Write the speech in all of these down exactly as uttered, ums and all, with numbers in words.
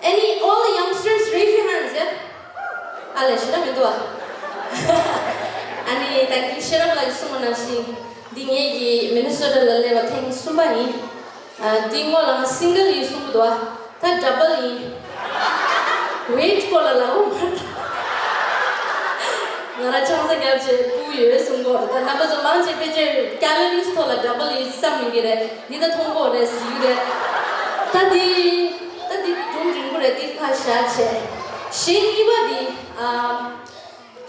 Any, all the youngsters, raise your hands, yeah? ཨ་ལས་ཤེས་རབ་མི་འདུག་ཨ། ཨ་ནི་ད་གིན་ཤེས་རབ་ལགས་ཀྱིས་གསུངས་པ་ནང་བཞིན་འདི་ངེད་ཀྱི་མི་ནི་སོ་ཊ་ལ་སླེབས་པ་ཐེངས་གསུམ་པ་ཡིན། ཨ། འདི་སྔོན་ལ་ང་སིང་གལ་ཡིན་གསུང་གི་འདུག་ཨ། ད་ཌབ་བལ་ཡིན། ཝེ་ཊི་སྐོར་ལ་ལབ་ཡོད་མ་རེད། ང་རང་ཆང་ས་བརྒྱབ་བྱས་སྤུ་ཡོད་གསུང་གི་ཡོད་རེད། ད་རྣམ་པ་ཚོ་མང་ཆེ་ཕལ་ཆེར་ཀེ་ལོ་རིས་ཐོག་ལ་ཌབ་བལ་ཡིན་བསམ་ཡོང་གི་རེད། འདི་ད་མཐོང་གི་ཡོད་རེད་ཟེར་གྱི་རེད། ད་འདི་ད་འདི་སྒྲུང་རིང་པོ་རེད། འདི་ཕར་བཞག་བྱས། གཞས་གཉིས་པ་འདི། ཨ།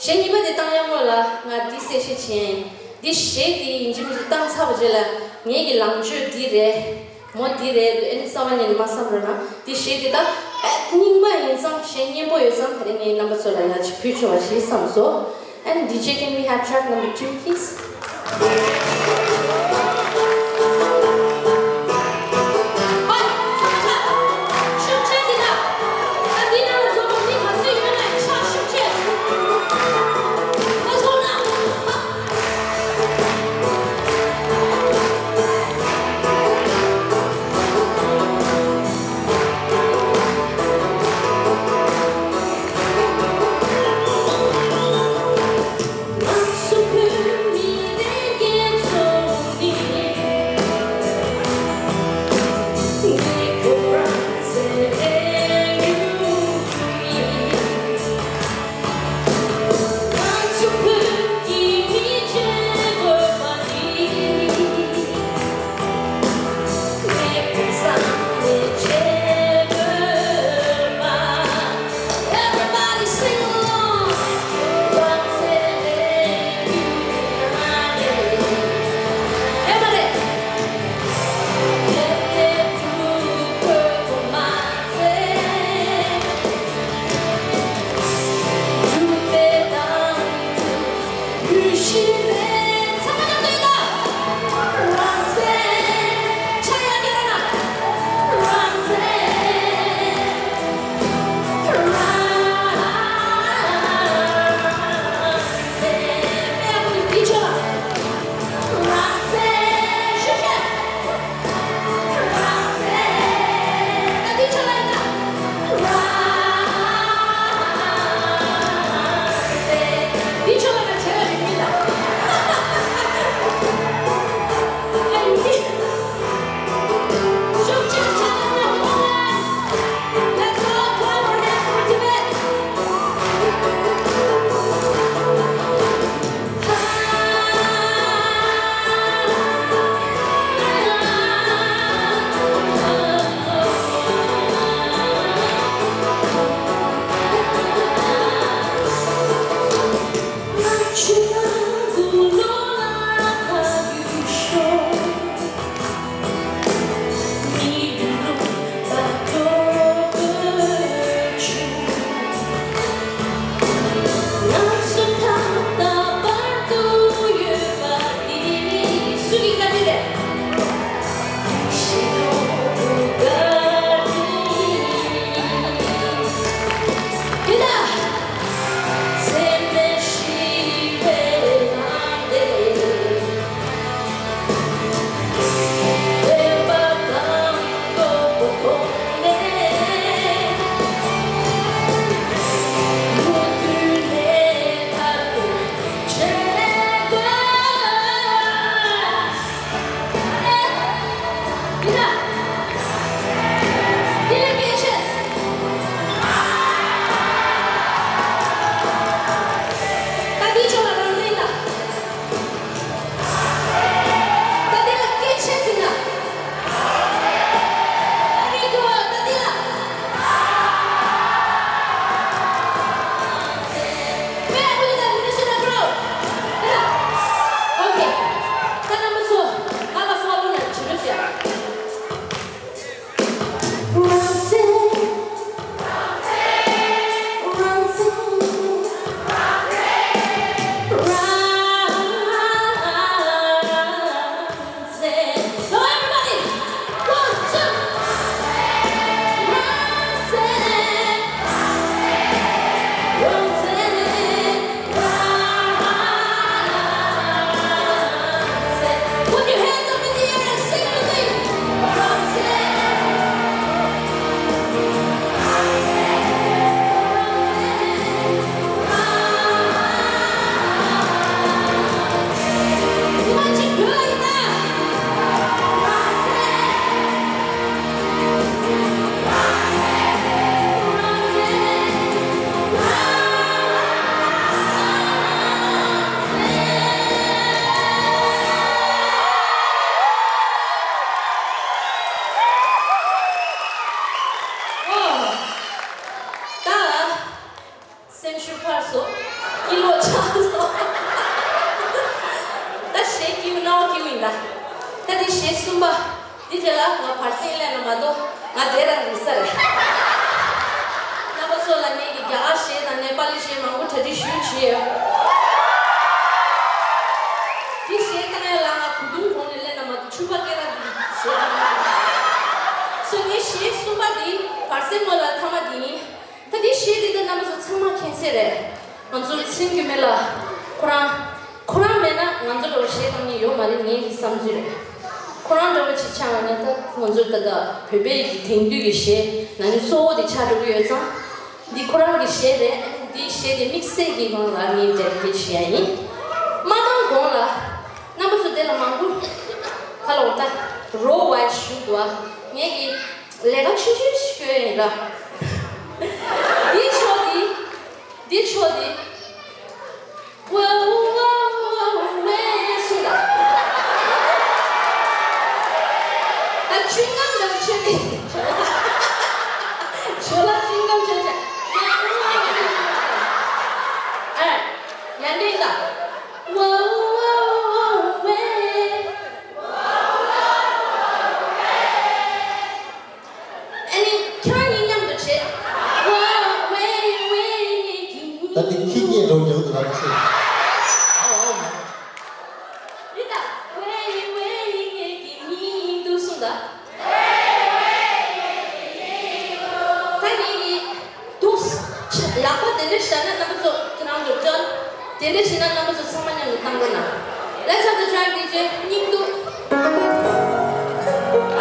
གཞས་གཉིས་པ་དེ་བཏང་ཡག་སྔོན་ལ་ང་འདི་གསལ་བཤད་བྱེད་ཡིན། འདི་གཞས་དེ་ཡིན་གཅིག་མིན་གཅིག་བཏང་ཚར་བ་རྗེས་ལ་ངེད་ཀྱི་ལངས་ཕྱོགས་འདི་རེད། མོ་འདི་རེད། ཨ་ནི་རྩ་བ་ཉིད་ནས་མ་བསམ་རོགས་གནང་། འདི་གཞས་དེ་ད་རྙིང་པ་ཡིན་ཙང་གཞས་སྙན་པོ་ཡོད་ཙང་ད་རེས་ངས་རྣམ་པ་ཚོ་ལ་ཡག་ཅིག་ཕུལ་ཆོག་པ་ཞིག་བསམ་སོང་། And D J, can we have track number two, please? ད་འདི་གཞས་གསུམ་པ། འདི་དེ་ལ་ང་བར་སེང་ལས་ན་མ་གཏོགས་ང་དེ་རང་རིག་ས་རེད། རྣམ་པ་ཚོ་ལ་ངེད་ཀྱི་རྒྱ་གར་གཞས་དང་ནེ་པ་ལི་གཞས་མང་པོ་གྲ་སྒྲིག་ཞུས་བྱས་ཡོད། འདི་གཞས་བཏང་ཡ་ལ་ང་གོ་དུང་གོང་ནས་ལས་ན་མ་གཏོགས་ཆུ་བ་སྐེ་རགས་འདི་གཞས་བཏང་ཡ་མ་རེད། སོ་ངའི་གཞས་གསུམ་པ་འདི་བར་སེང་ངོ་ལ་ཐ་མ་འདི་ཡིན། ད་འདི་གཞས་འདི་ད་རྣམ་པ་ཚོ་ཚང་མ་མཁྱེན་གསལ་རེད། ང་ཚོ་ཚེ་རིང་སྐྱིད་མེད་ལགས། ཁོ་རང་ཁོ་རང་མེད་ན་ང་ཚོ་ལོ་གཞས་བཏང་མཁན་ཡོད་མ་རེད། ངའི་བསམ་ཚུལ་རེད། ཁོ་རང་འདྲ་བོ་ཅིག་ཆགས་ན་ད་ང་ཚོ་ད་ལྟ་བོད་པའི་གི་དེང་དུས་ཀྱི་གཞས་ནང་གི་གཙོ་བོ་དེ་ཆགས་འགྲོ་གི་ཡོད་ཙང་། འདི་ཁོ་རང་གི་གཞས་རེད། ཨ་ནི་འདིའི་གཞས་དེ་དམིགས་བསལ་གྱི་ངང་ལ་ངས་ཌེ་ཌི་ཀེཊ་བྱེད་ཡ་ཡིན། མ་བཏང་གོང་ལ་རྣམ་པ་ཚོ་དེ་ལ་མང་པོ་ཁ་ལོ་ད་རོ་ཝའི་ཞུ་འདུག་ཨ། ངས་ཀྱི་ལས་ཀ་ཆུང་ཆུང་ཞིག་ཡོད་ཡིན་ར། འདི་ཆོག་འདི། འདི་ཆོག་འདི། ཝའོ་ཝའོ་ཝའོ་ཝེ་སུ་ལ། ད་ཆུང་ངམ་དང་ཆོས་ཏེ། ཆོ་ལ་ཆུང་ངམ་ཆོས་ཏེ། ཨ། ཡང་འདྲེན་ད། ཝའོ་ཝའོ་ཝའོ་ཝེ། ཨ་ནི་ཁྱོད་གཉིས་མཉམ་དུ་བྱེད། ཝའོ་ཝེ་ཝེ་ངེད་ཀྱི་མིང་། ད་འདི་ཁྱི་སྐད་འགྲོ་རྒྱུ་འདུག་ལ་ཤེས། ཨ་ཨ། རི་ད་ཝེ་ཝེ་ངེད་ཀྱི་མིང་འདུག་གསུངས་ད། ད་ངེད་ཀྱི་འདུག་ལག་པ་དེ་འདྲ་བཞག་ན་རྣམ་པ་ཚོ་ཁྱེད་རང་ཚོ་སྤྲོད། དེ་འདྲ་བྱས་ན་རྣམ་པ་ཚོ་ཚང་མ་མཉམ་དུ་བཏང་རོགས་གནང་། Let's have the joint ཌི་ཇེ་སྙིང་སྡུག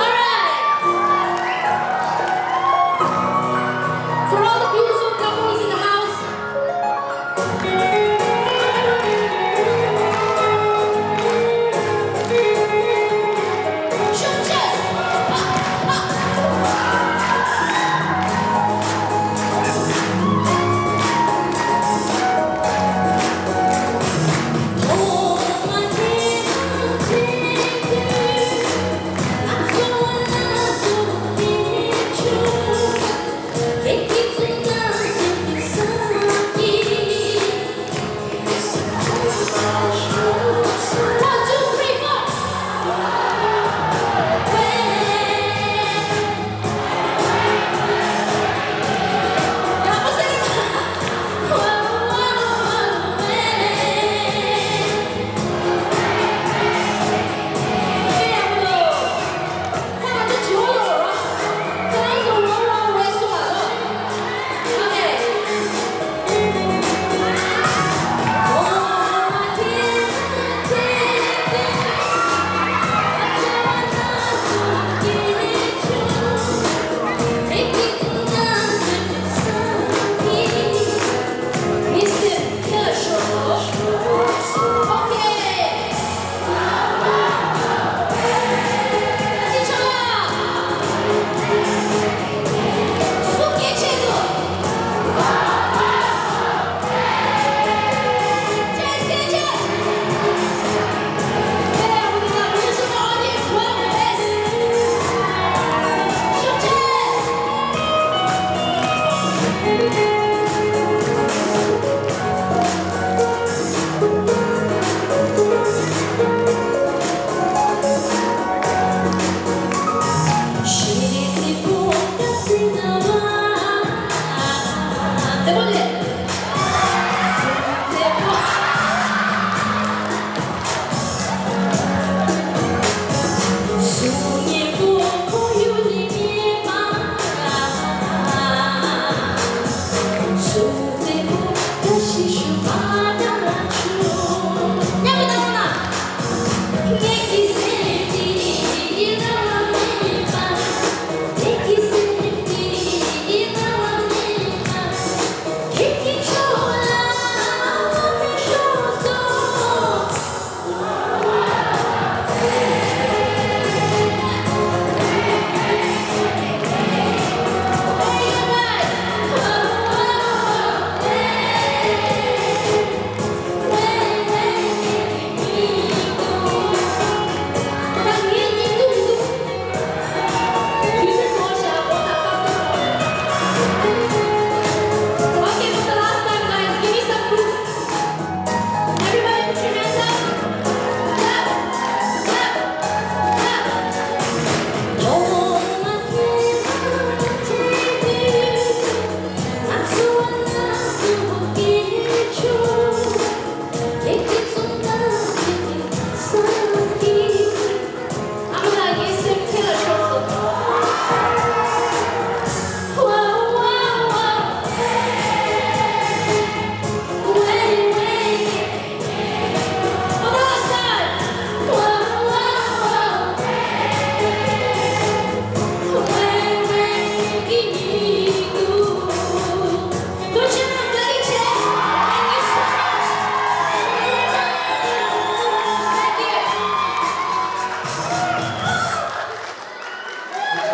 All right. For all the beautiful couples in the house.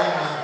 ཡིན་ན་